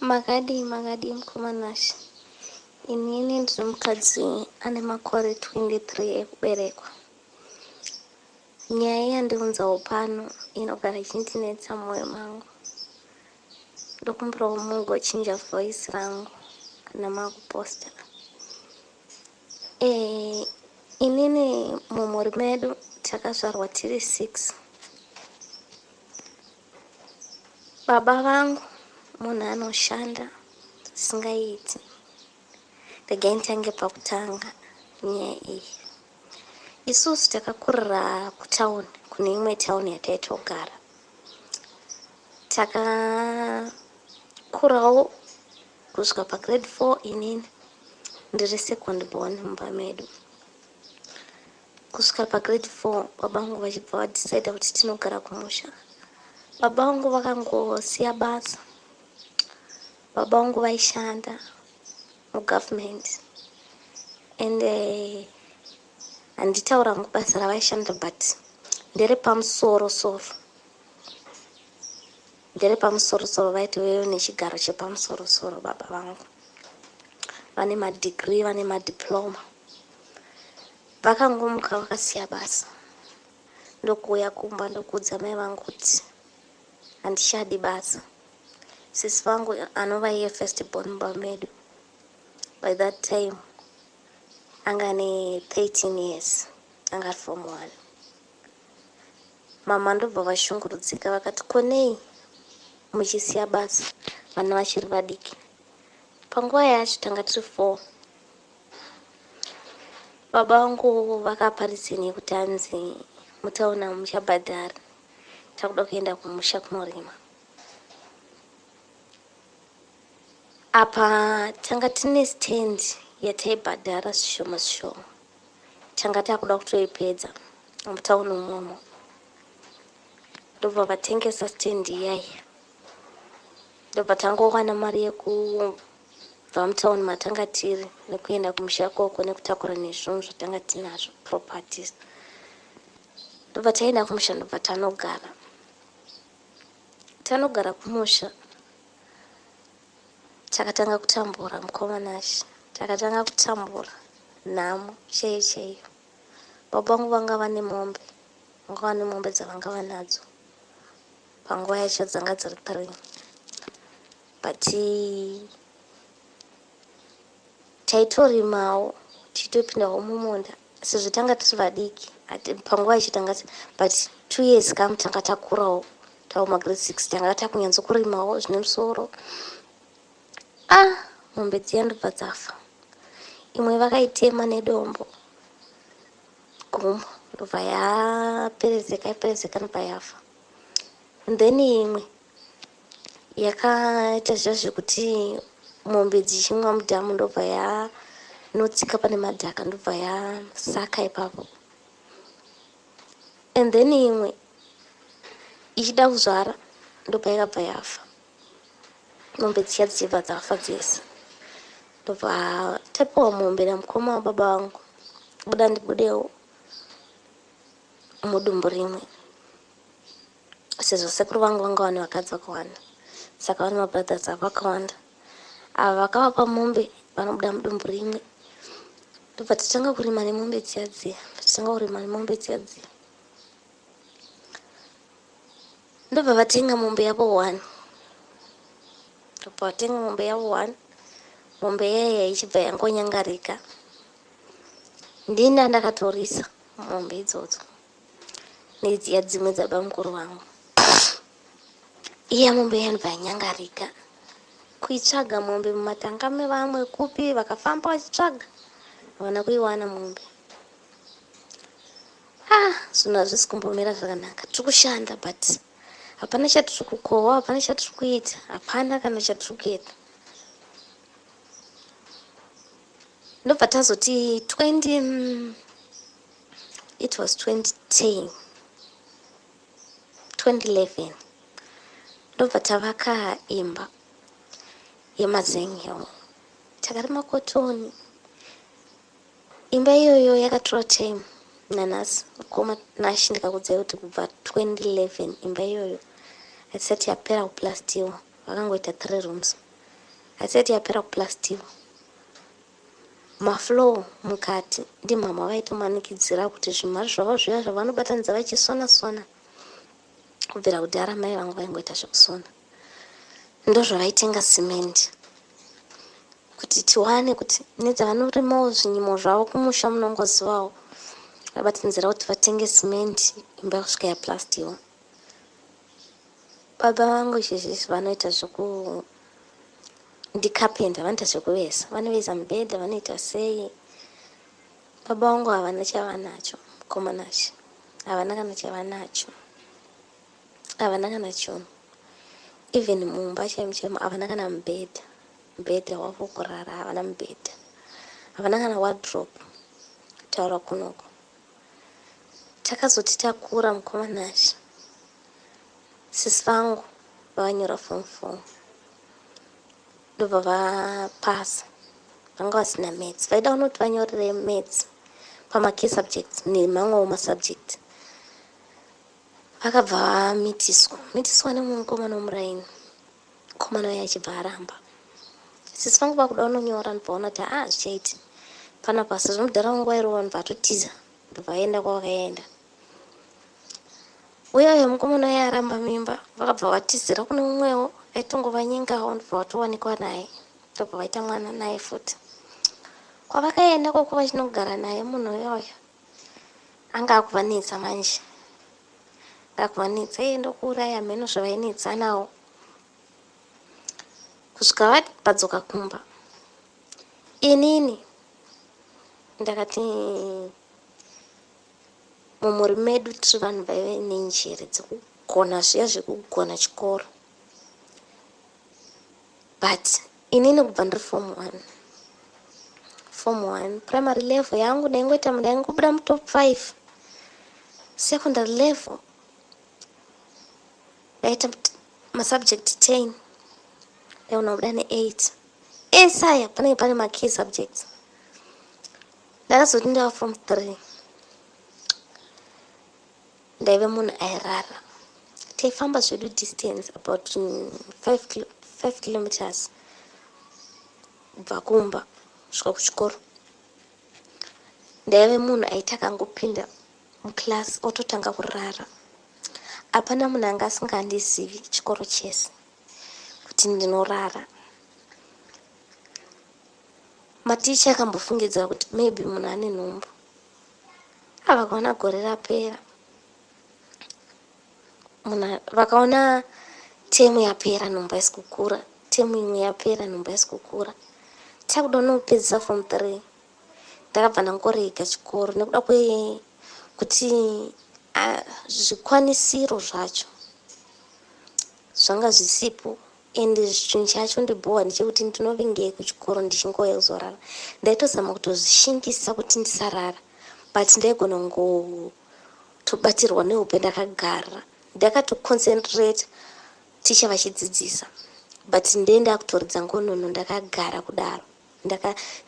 Makadii makadii mukoma Nashe. Inini ndiri mukadzi ane makore 23 ekuberekwa. Nyaya yandiunzawo pano inogara ichindinetsa mumwoyo mangu. Ndokumbirawo mungochinja voice rangu kana makuposta. Eh, inini mumhuri medu takazvarwa tiri six. Baba vangu munhu anoshanda zvisingaiti. Regai nditange pakutanga nyaya iyi. Isusu takakurira kutown kune imwe town yataitogara. Takakurawo kusvika pagrade 4 inini ndiri second born mumba medu. Kusvika pagrade 4 baba vangu vachibva vadecida kuti tinogara kumusha. Baba vangu vakangosiya basa. Baba vangu vaishanda mugovernment and eh, handitaura hangu basa ravaishanda but nderepamusoro soro nderepamusoro soro vaitovewo nechigaro chepamusoro soro baba vangu vane madegree vane madiploma Vakangomuka vakasiya basa ndokuuya kumba ndokuudza mai vangu kuti handichadi basa. Sisi vangu anova iye first born mumba medu by that time anga ane 13 years anga ari form one. Mama ndobva vashungurudzika vakati ko nei muchisiya basa vana vachiri vadiki. Panguva yacho tanga tiri four Baba vangu vakapa reason yekuti hanzi mutaona muchabhadhara takuda kuenda kumusha kunorima. Apa tanga tine stand yataibhadhara zvishoma zvishoma tanga takuda kutoipedza mutauni umomo ndobva vatengesa stand iyaiya ndobva tangowana mari yeku Kubva mutown matanga tiri nekuenda kumusha ikoko nekutakura nezvinhu zvatanga tinazvo properties. Ndobva taenda kumusha ndobva tanogara. Tanogara kumusha takatanga kutambura mukoma Nashe. Takatanga kutambura nhamo chaiyo chaiyo. Baba vangu vanga vane mombe, vanga vane mombe dzavanga vanadzo panguva yacho dzanga dziri three. But taitorimawo tichitopindawo mumunda sezvo tanga tiri vadiki panguva yacho tanga but 2 years kam tanga takurawo tava magrade 6 tanga takunyatso kurimawo zvine musoro. Ah mombe dziya ndobva dzafa imwe vakaitema nedombo gumbo ndobva yaperezeka yaperezeka ndobva yafa and then imwe Yakaita zviya zvekuti mombe dzichimwa mudhamu ndobva yanotsika pane madhaka ndobva yasaka ipapo and then imwe ichida kuzvara ndobva yakabva yafa mombe dziya dzichibva dzafa dzese ndobva tapiwa mombe namukoma wababa vangu buda ndibudewo mudumbu rimwe Sezvo sekuru vangu vanga vane vakadzi vakawanda saka vane mabrothers avo akawanda. Ava vakavapa mombe vanobuda mudumbu rimwe ndobva tatanga kurima nemombe dziya dziya tatanga kurima nemombe dziya dziya ndobva vatenga mombe yavo one ndobva vatenga mombe yavo one mombe yaya ichibva yangonyangarika ndini andakatorisa mombe idzodzo nedziya dzimwe dzabamukuru vangu iya mombe yanobva yanyangarika kuitsvaga mombe mumatanga mevamwe kupi vakafamba vachitsvaga havana kuiwana mombe ah zvinhu hazvisi kumbomira zvakanaka tiri kushanda but hapana chatiri kukohwa hapana chatiri kuita hapana kana chatiri kuita ndobva tazoti 20 It was 2010 2011 ndobva tavaka imba yemazen'e takarima kotoni imba iyoyo yakatora time nanhasi mukoma Nashi ndikakudzai kuti kubva 2011 imba iyoyo haisati yapera kuplastiwa vakangoita three rooms. Haisati yapera kuplastiwa. Mafloor mukati ndimhamha vaitomanikidzira kuti zvimari zvavo zviya zvavanobatanidza vachisona sona kubvira kudhara mai vangu vaingoita zvekusona ndozvavaitenga cement kuti tiwane kuti nedzavanorimawo zvinyimo zvavo kumusha munongozivawo vabatanidzira kuti vatenge cement imba kusvika yaplastiwa. Baba vangu izvezvi vanoita zveku ndicarpenter, vanoita zvekuvesa, vanovesa mibhedha, vanoita sei. Baba vangu havana chavanacho, mukomanashe, havana kana chavanacho, havana kana chinhu, even mumba chaimo chaimo havana kana mubhedha, mubhedha wavo kurara havana mubhedha, havana kana wardrobe. Kutaura kunoko takazoti takura, mukomanashe, sisi vangu vavanyora form 4 ndobva vapasa. Vanga vasina maths, vaida kunoti vanyorere maths pamakey subjects nemamwewo masubject. Vakabva vamitiswa mitiswa nemumwe mukomana womuraini. Mukomana uyo achibva aramba. Sisi vangu vakuda kunonyora, ndobvaona kuti haa, zvichaiti panapa sezvo mudhara wangu wairova. Ndobva atotiza, ndobva aenda kwavakaenda. Uya uyo mukomana uya aramba mimba, vakabva vatizira kune mumwewo aitongovanyengawo, ndobva vatowanikwa naye, ndobva vaita mwana naye futi. Kwavakaenda koko vachinogara naye munhu uyoyo anga akuvanetsa manje, akuvanetsa iye ndokuuraya mheno zvavainetsanawo kusvika vadzoka kumba. Inini ndakati mumhuri medu tiri vanhu vaive nenjere dzekugona zviya zvekugona chikoro, but inini kubva ndiri form 1, form 1 primary level yangu ndaingoita, ndaingobuda mutop 5. Secondary level ndaita masubject 10, ndaiona kubuda ne8 esaya. Panenge pane makey subjects. Ndakazoti ndava form 3, ndaive munhu airara. Taifamba zvedu distance about 5 kilometers kubva kumba kusvika kuchikoro. Ndaive munhu aiti akangopinda muclass ototanga kurara. Hapana munhu anga asingandizivi chikoro chese kuti ndinorara. Maticha akambofungidzira kuti maybe munhu ane nhumbu. Vakaona gore rapera, munhu vakaona temu yapera, nhumbu haisi kukura. Temu imwe yapera, nhumbu haisi kukura. Takuda unopedzisa form 3, ndakabva ndangorega chikoro nekuda kwekuti zvikwanisiro zvacho zvanga zvisipo. And chinhu chacho ndibhowa ndechekuti ndinovingei kuchikoro ndichingouya kuzorara. Ndaitozama kutozvishingisa kuti ndisarara, but ndaigona kungotobatirwa neupe ndakagara ndakatoconcentrate ticha vachidzidzisa, but ndee ndakutoridza ngonono ndakagara kudaro,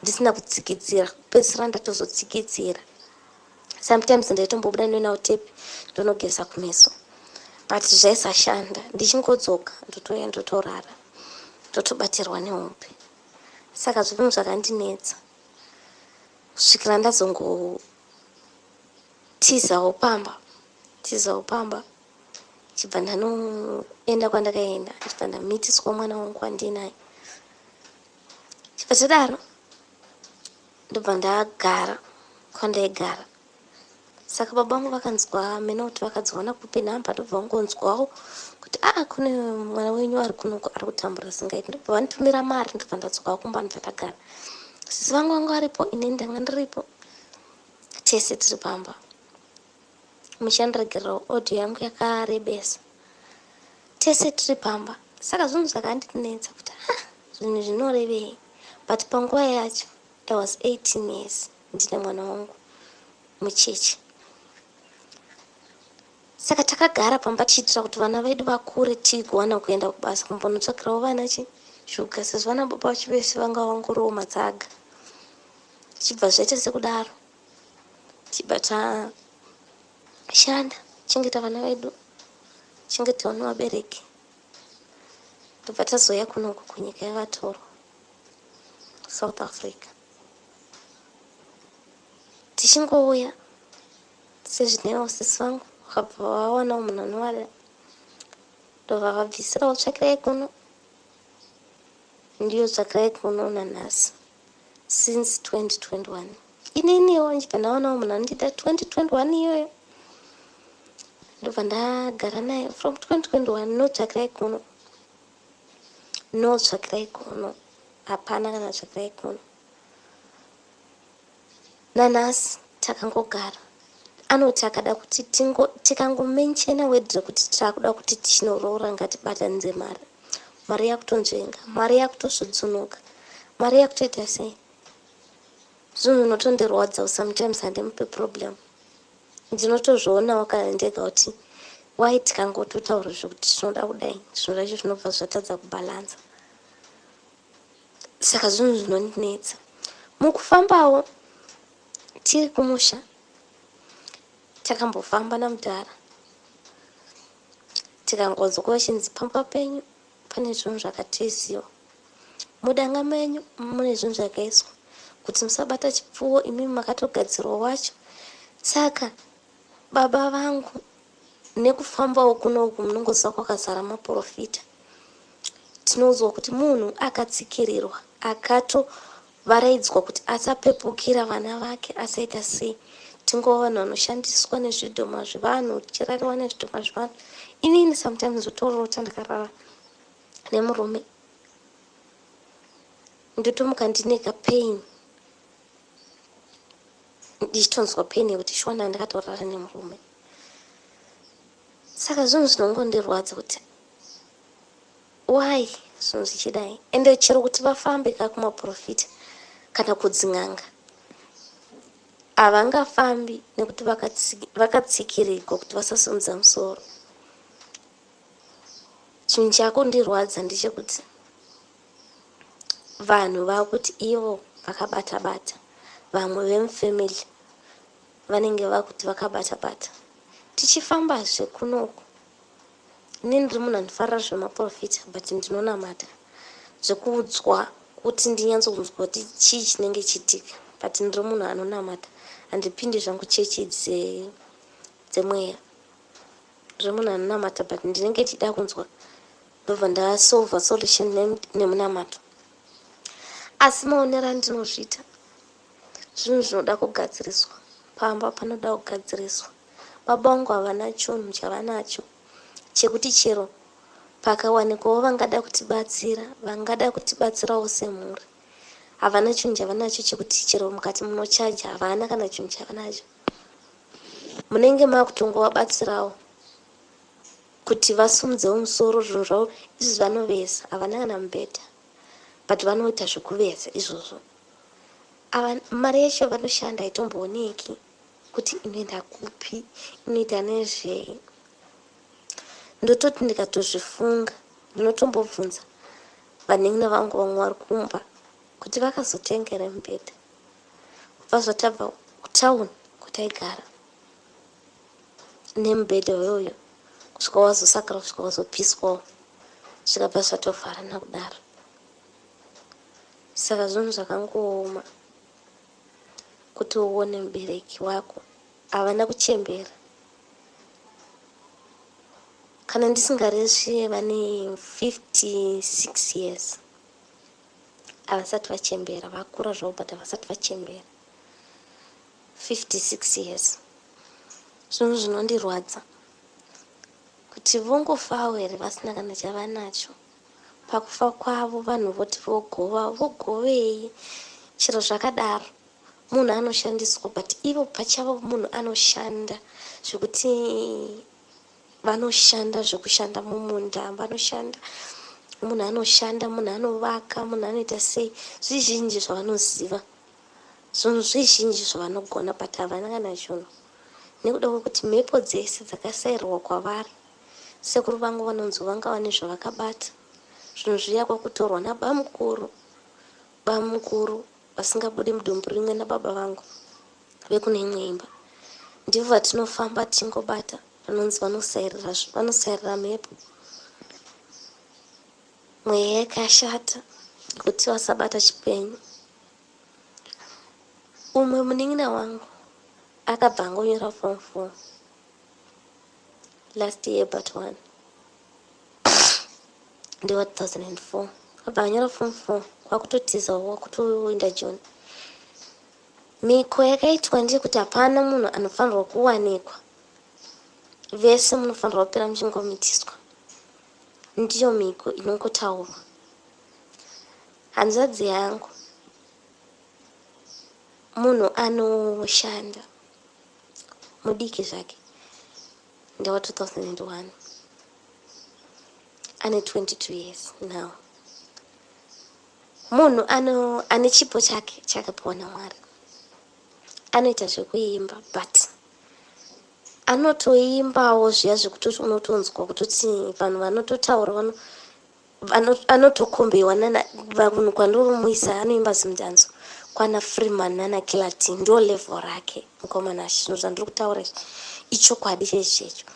ndisina kutsikidzira. Kupedzisira ndatozotsikidzira. Sometimes ndaitombobuda ndoenda kutepi ndonogeza kumeso, but zvaisashanda. Ndichingodzoka ndotouya ndotorara, ndotobatirwa nehope. Saka zvinhu zvakandinetsa kusvikira ndazongotizawo pamba, tizawo pamba, chibva ndanoenda kwandakaenda, chibva ndamitiswa mwana wangu wandinaye. Chibva chadaro, ndobva ndagara kwandaigara. Saka baba vangu vakanzwa mena kuti vakadziwana kupi nhamba, ndobva vangonzwawo kuti aa, kune mwana wenyu ari kunoko ari kutambura singaiti. Ndobva vanditumira mari, ndobva ndadzoka kumba, ndobva ndagara. Sisi vangu vanga varipo, inini ndanga ndiripo, tese tiri pamba. Muchandiregererawo, audio yangu yakarebesa. Tese tiri pamba. Saka zvinhu zvakandinetsa kuti ha, zvinhu zvinorevei? But panguva yacho I was 18 years, ndine mwana wangu mucheche. Saka takagara pamba tichiitira kuti vana vedu vakure, tigowana kuenda kubasa kumbonotsvakirawo vana shuga, sezvo vana baba vacho vese vanga vangoriwo matsaga. Chibva zvaita sekudaro, chibva tashanda, chengeta vana vedu, chengetawo nevabereki, ndobva tazouya kunoku kunyika yavatorwa. South Africa. Tichingouya sezvinewo sisi vangu vakabva vawanawo munhu anovada, ndobva vabvisirawo tsvakirai kuno. Ndiyo tsvakirai kuno nanhasi since 2021. Ininiwo ndibva ndawanawo munhu anondida 2021 iyoyo, ndobva ndagara naye from 2021. No tsvakirai kuno, no tsvakirai kuno, hapana kana tsvakirai kuno. Nanhasi takangogara. Anoti akada kuti tikangomentiona word rekuti taakuda kuti tinoroora, ngatibatanidze mari, mari yakutonzvenga, mari yakutosvodzunuka, mari yakutoita sei. Zvinhu zvinotondirwadza sometimes. Handimupe problem, ndinotozvionawo kana ndega kuti why tikangototaura zvekuti tinoda kudai, zvinhu zvacho zvinobva zvatadza kubhalansa. Saka zvinhu zvinondinetsa mukufambawo. Tiri kumusha takambofamba namudhara, tikangonzwa vachinzi pamba penyu pane zvinhu zvakateziwa, mudanga menyu mune zvinhu zvakaiswa kuti musabata chipfuwo, imimi makatogadzirwa wacho. Saka baba vangu nekufambawo kunoku, munongoziva kwakazara maprofita, tinoudzwa kuti munhu akatsikirirwa, akatovaraidzwa kuti asapepukira vana vake, asaita sei. Tingova vanhu vanoshandiswa nezvidhoma zvevanhu, tichirariwa nezvidhoma zvevanhu. Inini sometimes ndotorota ndakarara nemurume, ndotomuka ndine kapain, ndichitonzwa pain yekuti shwana ndakatorara nemurume. Saka zvinhu zvinongondirwadza kuti why zvinhu zvichidai. Ende chero kuti vafambe ka kumaprofita kana kudzin'anga, havangafambi nekuti vakatsikirirwa kuti vasasimudza musoro. Chinhu chakundirwadza ndechekuti vanhu vakuti ivo vakabata bata, vamwe vemufamily vanenge vakuti vakabata bata. Tichifambazve kunoku, inini ndiri munhu anofarira zvemaprofita, but ndinonamata zvekuudzwa kuti ndinyatsonzwa kuti chii chinenge chiitika, but ndiri munhu anonamata. Handipindi zvangu chechi dzemweya. Ndiri munhu anonamata, but ndinenge ndichida kunzwa, ndobva ndasolva solution nemunamato. Asi maonero andinozviita, zvinhu zvinoda kugadziriswa pamba, panoda kugadziriswa. Baba vangu havana chinhu chavanacho chekuti chero pakawanikwawo vangada kutibatsira, vangada kutibatsirawo semhuri. Havana chinhu chavanacho chekuti chero mukati munochaja, havana kana chinhu chavanacho. Munenge makutongovabatsirawo kuti vasumudzewo musoro. Zvinhu zvavo izvi vanovesa, havana kana mubhedha, but vanoita zvekuvesa izvozvo. Mari yacho vanoshanda haitombooneki kuti inoenda kupi, inoita nezvei. Ndototi ndikatozvifunga, ndinotombobvunza vanin'ina vangu vamwe vari kumba kuti vakazotengera mubhedha kubva zvatabva kutauni kwataigara nemubhedha uyoyo kusvika wazosakara, kusvika wazopiswawo, zvikabva zvatovharana kudaro. Saka zvinhu zvakangooma kuti uone mubereki wako havana kuchembera. Kana ndisingaresvi, vane 56 years, havasati vachembera. Vakura zvavo, but havasati vachembera, 56 years. Zvinhu zvinondirwadza kuti vongofawo here vasina kana chavanacho. Pakufa kwavo vanhu voti vogova, vogovei? Chero zvakadaro munhu anoshandiswa, but ivo pachavo munhu anoshanda zvekuti vanoshanda zvekushanda mumunda, vanoshanda, munhu anoshanda, munhu anovaka, munhu anoita sei, zvizhinji zvavanoziva, zvinhu zvizhinji zvavanogona, but havana kana chinhu nekuda kwekuti mhepo dzese dzakasairirwa kwavari. Sekuru vangu vanonzi vanga vane zvavakabata, zvinhu zviya kwakutorwa nabamukuru. Bamukuru vasingabudi mudumbu rimwe nababa vangu, vekune imwe imba, ndivo vatinofamba tichingobata, vanonzi vanosairira mhepo, mweya yakashata kuti vasabata chipenyu. Umwe munin'ina wangu akabva angonyora form 4 last year but one, ndewa 2004, akabva anyora form 4, kwakutotizawo, kwakutoenda Joni. Mhiko yakaitwa ndeyekuti hapana munhu anofanirwa kuwanikwa, vese munofanirwa kupera muchingomitiswa. Ndiyo mhiko inongotaurwa. Hanzvadzi yangu munhu anoshanda, mudiki zvake, ndewa 2001, ane 22 years now. Munhu ane chipo chake chakapiwa naMwari, anoita zvekuimba, but anotoimbawo zviya zvekutoti unotonzwa kutoti vanhu vanototaura, anotokombewa vanhu kwandoromuisa. Anoimba zimudhanzo kwana Freeman nana Clarty, ndo level rake mukomana. Zvinhu zvandiri kutaura izvi ichokwadi chaicho checho.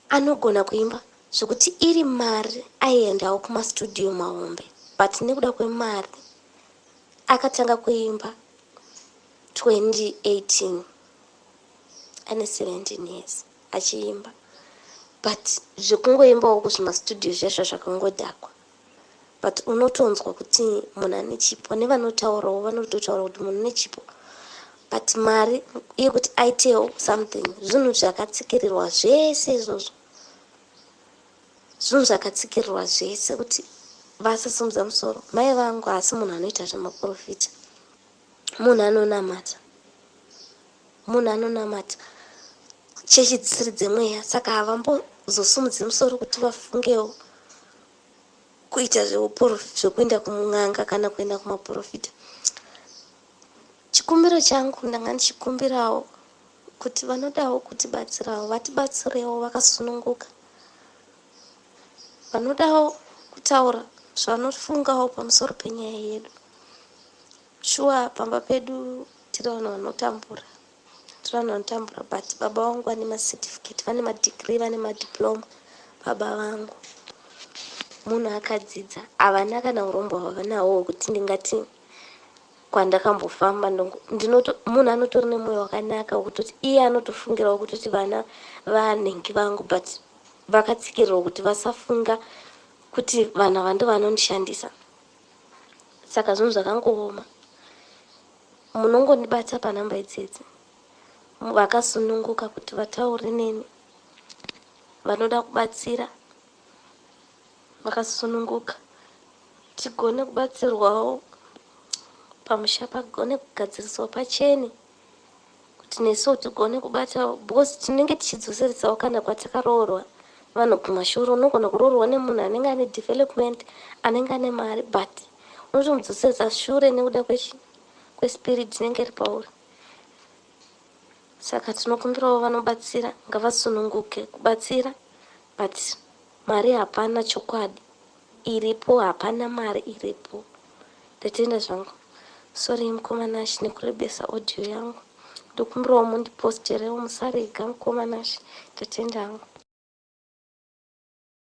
Anogona kuimba zvekuti iri mari aiendawo kumastudio mahombe, but nekuda kwemari akatanga kuimba 2018, ane 17 years achiimba, but zvekungoimbawo kuzvimastudio zviya zvakangodhakwa, but unotonzwa kuti munhu ane chipo. Nevanotaurawo vanototaura kuti munhu ane chipo, but mari yekuti aitewo something, zvinhu zvakatsikirirwa zvese izvozvo, zvinhu zvakatsikirirwa zvese kuti vasasimudza musoro. Mai vangu haasi munhu anoita zvemaprofita, munhu anonamata, munhu anonamata chechi dzisiri dzemweya, saka havambozosumudzi musoro kuti vafungewo kuita zvekuenda kumun'anga kana kuenda kumaprofita. Chikumbiro changu, ndanga ndichikumbirawo kuti vanodawo kutibatsirawo vatibatsirewo vakasununguka. Vanodawo kutaura zvavanofungawo pamusoro penyaya yedu, shuwa pamba pedu tiri vanhu vanotambura, tiri vanhu vanotambura, but baba vangu vane macertificate, vane madegree, vane madiploma. Baba vangu munhu akadzidza, havana kana urombo hwavanahwo hwekuti ndingati kwandakambofamba. Munhu anotori nemwoyo wakanaka wekutoti iye anotofungirawo kutoti vana vanhengi vangu, but vakatsikirirwa kuti vasafunga kuti vanhu ava ndo vanondishandisa. Saka zvinhu zvakangooma. Munongondibata panhamba idzidzi, vakasununguka kuti vataure neni. Vanoda kubatsira vakasununguka, tigone kubatsirwawo pamusha, pagone kugadziriswa pachene, kuti nesuwo tigone kubata, because tinenge tichidzoseredzawo kana kwatakaroorwa vanhu kumashure. Unogona kuroorwa nemunhu anenge ane development, anenge ane mari, but unotomudzoseredza shure nekuda kwespirit inenge iri pauri. Saka tinokumbirawo vanobatsira ngavasununguke kubatsira, but mari hapana, chokwadi iripo hapana, mari iripo. Ndatenda zvangu. Sorry mukoma Nashi nekurebesa audio yangu. Ndokumbirawo mundiposterewo, musarega mukoma Nashi. Ndatenda hangu.